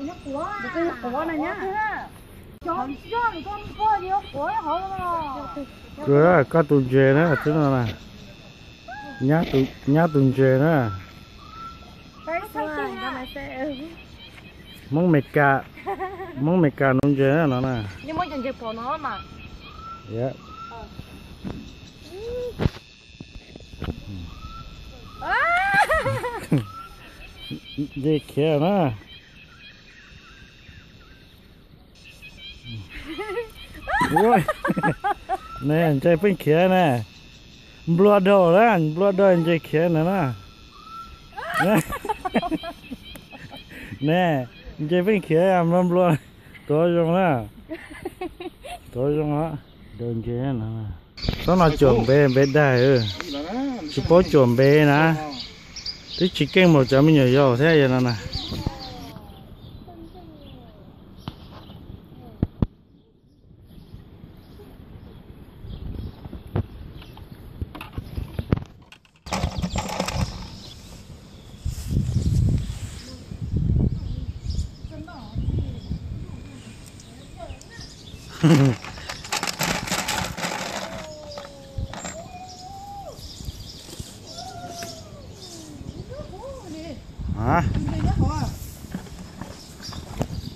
Koj tus ntses na, twb no na. Nyab tus ntses na. Hmoob Mes Kas, Hmoob Mes Kas nuv ntses na no na. Ntses khiav na. Ne, ntses pheej khiav na. Nplua daug na, nplua daug ntses khiav na na. Ne, ntses pheej khiav nplua nplua. Tuav zoo na. Tuav zoo os. Daug ntses no. Tsob no cuam npe, npe daig, tsis paub cuam npe na. Twb tsis keej npaum cov me nyuam yaus thiab yog no na.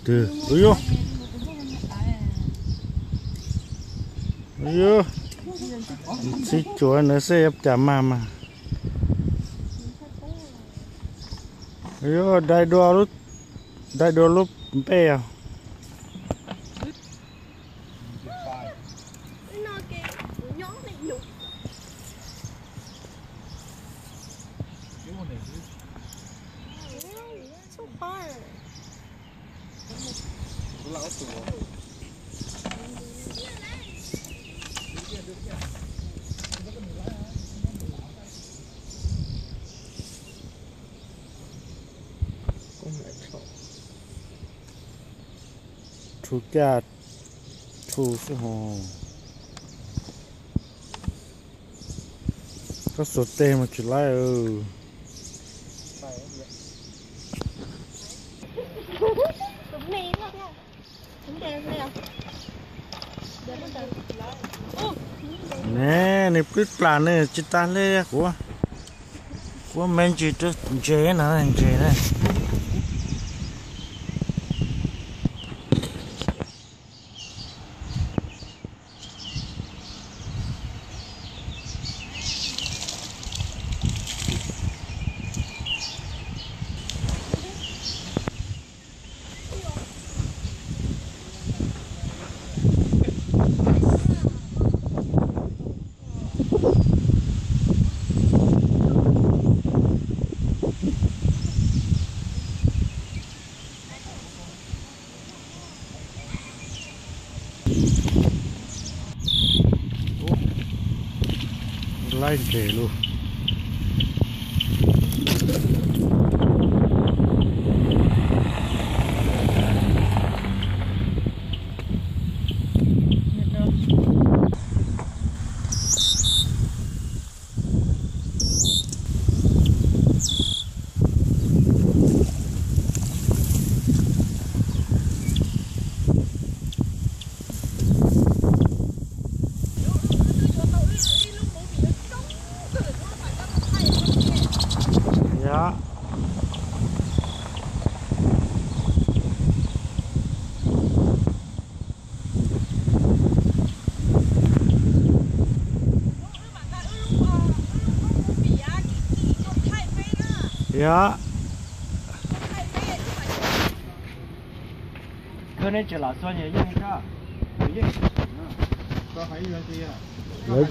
Twb, ua yuav, ua yuav, txhib cuav nws xwb yuav cas mag mas. Ua yuav, dai dua lub npej os. Rhu caj, rhu xwb ho. Koj xuas tes mas tsis laib. Ne, nws pwb plas nws tsis tas li kuv. Kuv me ntsis rau ntses no, ntses na. Laib ntses lug. Yog. Yog. Lawv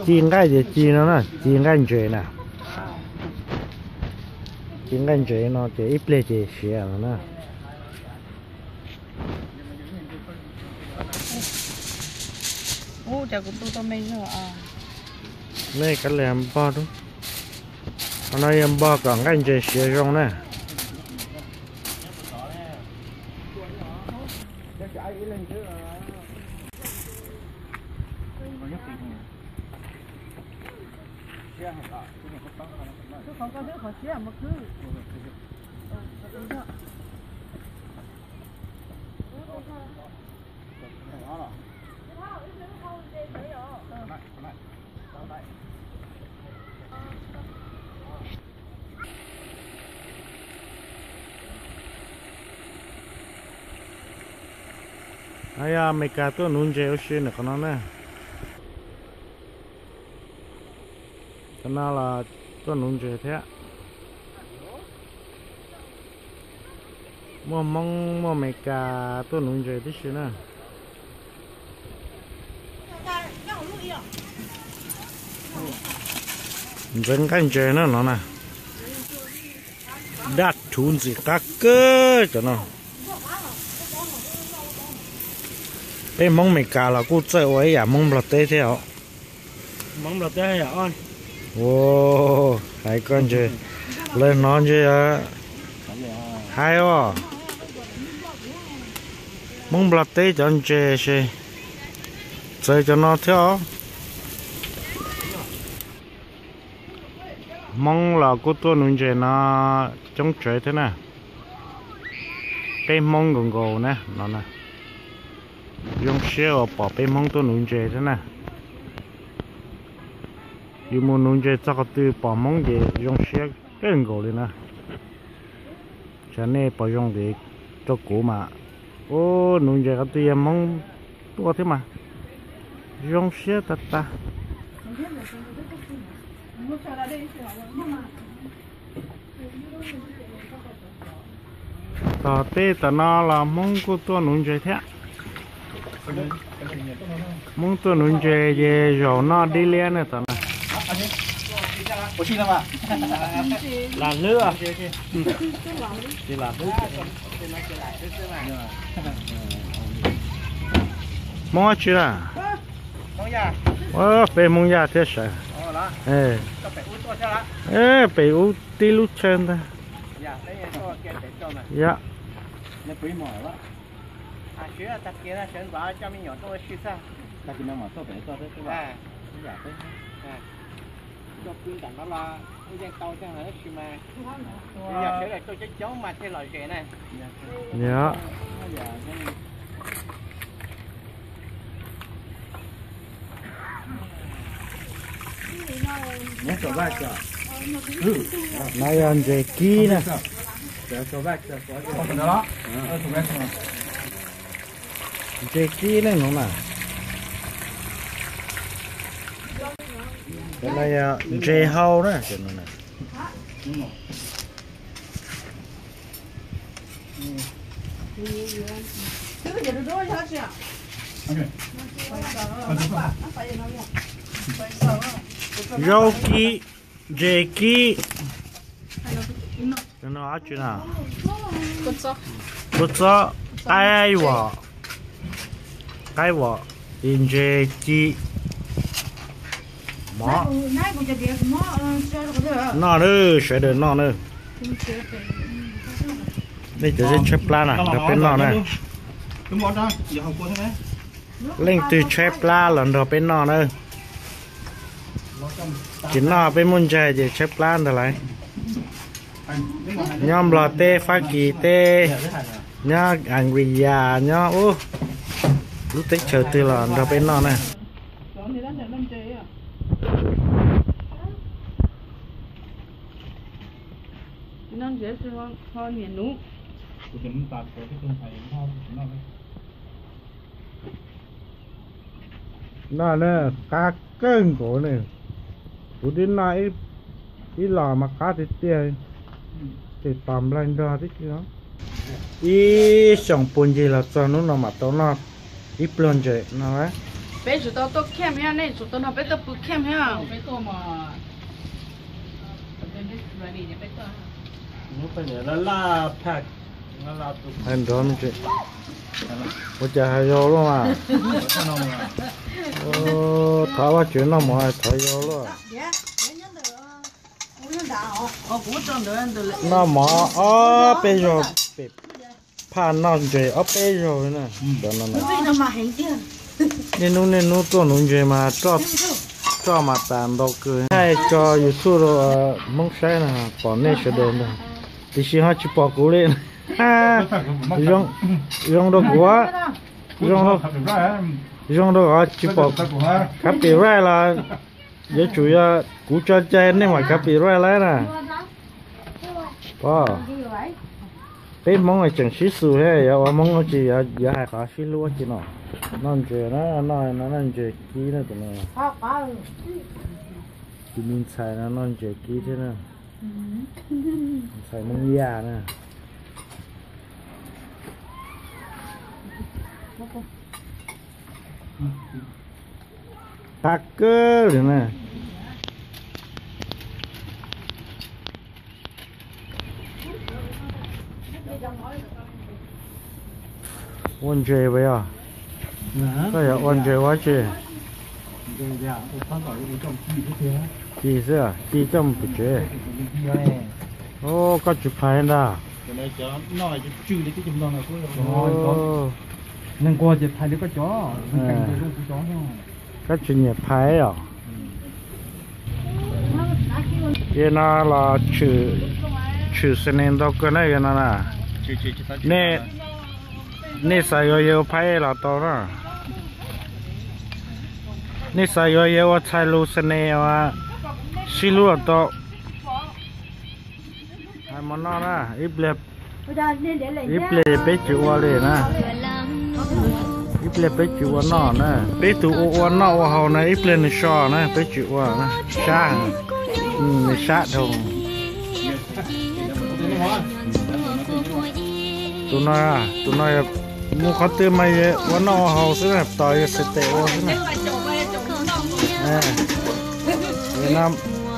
ci nqaij ces ci no na, ci nqaij ntses na. Ci nqaij ntses no ces ib pliag ces siav no na. Nej kav liam npog, qhov no yog npog kom nqaij ntses siav zoo na. Ai ya, Amelikas tuaj nuv ntses ua si ntawm qhov no na. Cov no los tuaj nuv ntses thiab. Muaj Hmoob muaj Amelikas tuaj nuv ntses tib si na. Ntxeev nqaij ntses na no na. Daj rhuv ntxim qab kawg cov no. Peb Hmoob Amelikas los kuj txawj ua ib yam Hmoob Nplog teb thiab os. Hais koj ntses, lawv hnov ntses hais os. Hmoob Nplog teb cov ntses ces txawv cov no thiab os. Hmoob los kuj tuaj nuv ntses no coob tsawv thiab na. Peb Hmoob nkaus nkaus na no na. Zoo siab uas pom peb Hmoob tuaj nuv ntses thiab na. Yus mus nuv ntses txog qhov twg pom Hmoob ces zoo siab kawg nkaus li na. Tsam nej pom zoo ces rau kuv mas, ua nuv ntses qhov twg yog Hmoob tuaj thiab mas zoo siab tag tag. Tom tej tom no los Hmoob kuj tuaj nuv ntses thiab. Hmoob tuaj nuv ntses ces zaum noj dib liab na tom no. Lam hlwb, lam hlwb. Hmoob dab tsi na? Peb Hmoob Yaj thiab sawv. Pem ub tib lub chaw ntag. Yog. Yog. No yog ntses kib na. Ntses kib ne no na. Cov no yog ntses hau na. Zaub kib, ntses kib. Kua txob, qaib vom, qaib vom, ces ntses ci. Mov noj na, sawv daws noj na. Nej cov tshaib plab na nrog peb noj na. Leej twg tshaib plab los nrog peb noj na. Tsis noj peb muaj ntsaig ces tshaib plab ntag lauj. Nyob Nplog teb, Fab Kis teb, nyob Anglia, nyob ub lub teb chaws twg los nrog peb noj na. Noj na, qab kawg nkaus ne. Kuv twb noj ib los mas qab tiag tiag, ces tos nplaig nrog tib si. Ib xyoos puag ncig los txog hnub no mam tau noj ib pluag ntses no. Peb tsum tau tuaj camp thiab, nej tsum tau nrog peb tuaj pw camp thiab. Hais nrov me ntsis. Ua cas hais yau luaj mas? Thov Vajtswv noj mov hais thov yau luaj. Noj mov ob peb zaug, phaj noj ntses ob peb zaug na. Niaj hnub niaj hnub tuaj nuv ntses mas roj mas tas ntau kawg. Thaij tso YouTube rau Hmoob saib na, pom nej sawv daws ntag. Tiam sis ho tsis pom kuv li. Zoo, zoo rau kuv, zoo, zoo rau kuv tsis pom copyright los yuav tsum yog kuv tso cai nej mam copyright lawm na. Pom, peb Hmoob tseem sib xus thiab, yuav ua Hmoob tsis yuav hais qhov sib hlub ua ke no. Noj ntses na, noj no noj ntses kib na tus no. Tus me ntxhais no noj ntses kib thiab na. Ntxhais Hmoob Yaj na. Qab kawg li na. Ua ntses vas yog? Koj yog ua ntses ua tsi? Ci xwb, ci coj mus pem tsev. Ub, koj tsis phais ntag. Koj tsis nyiam phais os? Yog no los tshwm, tshwm xas nes ntau kawg na yog no na. Nej xav yuav yawg ua phab ej los tau na. Nej xav yuav yawg ua txhais lus xas nes uas sib hlub los tau. Hais mov noj na, ib pliag, ib pliag peb tsis ua li na. Ib pliag peb tsis ua noj na, peb tus ua ua noj ua haus na, ib pliag nws so na peb tsis ua na, sab, nws sab dhau. Tus no, tus no yog mus qhov twg mas ua noj ua haus xwb na, tos yog xav tes ua xwb na.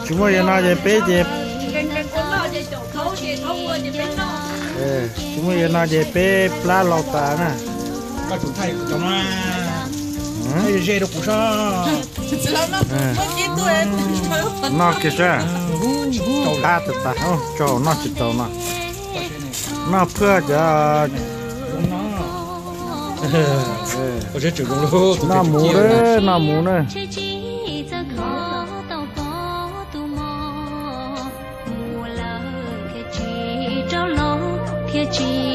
Tsis muaj yawg no ces peb ces, tsis muaj yawg no ces peb plab laus tas na. Ze rau kuv soj. Noj kiag sab, qab tas tas, tsaus noj tsis tau no. Noj phwj cov, noj mus, noj mus na. Thiaj tsis